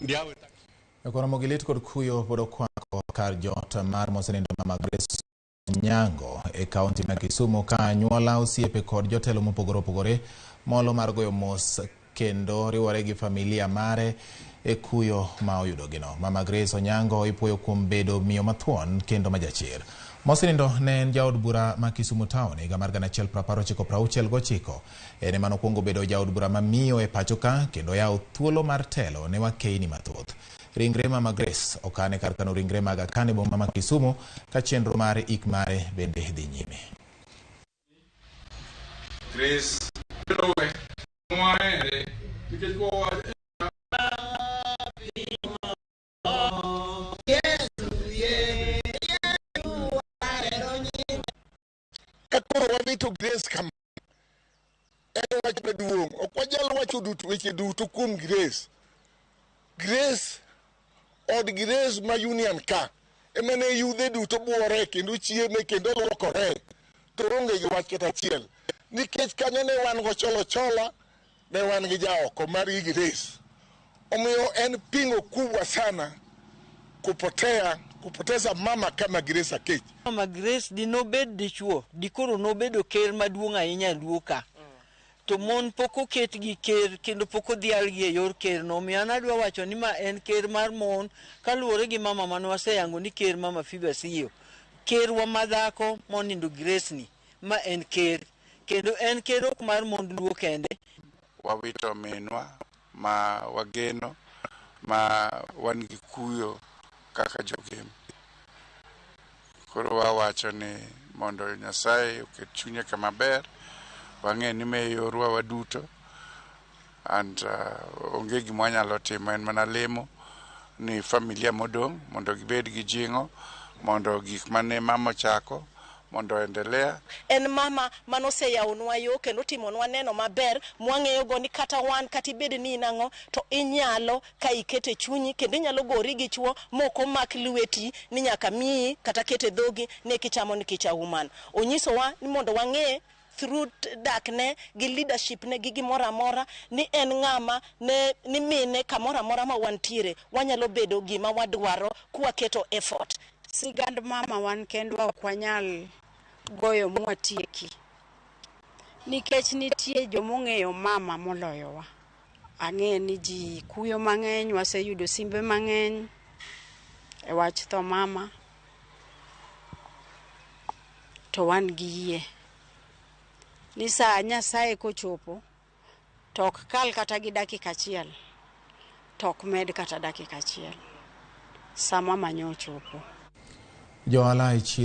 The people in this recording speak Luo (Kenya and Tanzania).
Koro lit kod kuyo pod okwako kar jot mar mosenindo Mama Grace Onyango e kaunti ma Kisumu ka anyuola, osiepe kod jotelo mopogore opogore molo mar goyo mos kendo riwore gi familia mare e kuyo ma oyudogino. Mama Grace Onyango ipuoyo kuom bedo miyo mathuon kendo ma jachir. Mosenindo ne en jaod bura ma Kisumu Town higa mar 1969. En ema nokwongo bedo jaod bura ma miyo e pacho ka kendo yawo thuolo mar telo ne wakeini mathoth. Ringre Mama Grace okan e kar kano ringre mag Akan e boma ma Kisumu ka chenro mar ik mare bende dhi nyime. Grace luwe mwahere nikech kowacho Ka koro wawito Grace kama en wach maduong'. Ok wanyal wacho duto weche duto kuom Grace. Grace od Grace ma Union ka ema ne yudhe duto buore kendo chieme kendo luokore to onge gi wach kata achiel nikech kanyo ne wan go cholo chola ne wan gi jaoko mar gi Grace. Omiyo en pingo kubwa sana kupotea kupoteza mama kama Grace Akech. Mama Grace dinobed dichuo, dikoro nobedo ker maduong' ahinya e Luo ka. To mon pok oket gi ker kendo pok odhialgi e yor ker no. Omiyo an adwa wacho ni ma en ker mar mon kaluwore gi mama mane waseyango ni ker Mama Phoebe Asiyo. Kerwa madhako monindo Grace ni, ma en ker. Kendo en ker ok mar mond Luo kende. Wawito minwa ma wageno ma wan gi kuyo kaka jogem. Koro wawacho ni mondo Nyasaye oket chunye kama ber, wang'e ni me yorwa waduto and onge gima wanyalo timo en mana lemo ni familia modong' mondo gibed gi jing'o mondo gik mane mama ochako mondo endelea. En mama manoseyawonwa yo kendo otimonwa neno maber mwang'eyogo ni kata wan kata ibed ni in ang'o to inyalo ka ikete chunyi kendo inyalo gori gi chuo mok omak lweti ni nyaka miyi kata kete dhogi ni kichamo nikech a woman. Onyisowa ni mondo wang'e through dakne gi leadership ne gi gimoro amora ni en ng'ama ne ni mine kamoro amora ma wantiere wanyalo bedo gima wadwaro kwaketo effort. Sigand mama wan kendwa ok wanyal goyo mwatieki nikech nitie jomong'eyo mama moloyowa. Ang'e ni ji kuyo mang'eny, waseyudo simbe mang'eny e wach tho mama, to wan gi yie ni sa Nyasaye kochopo to ok kal kata gi dakika achiel, to ok med kata dakika achiel. Sa mama nyochopo. Johala e chiro.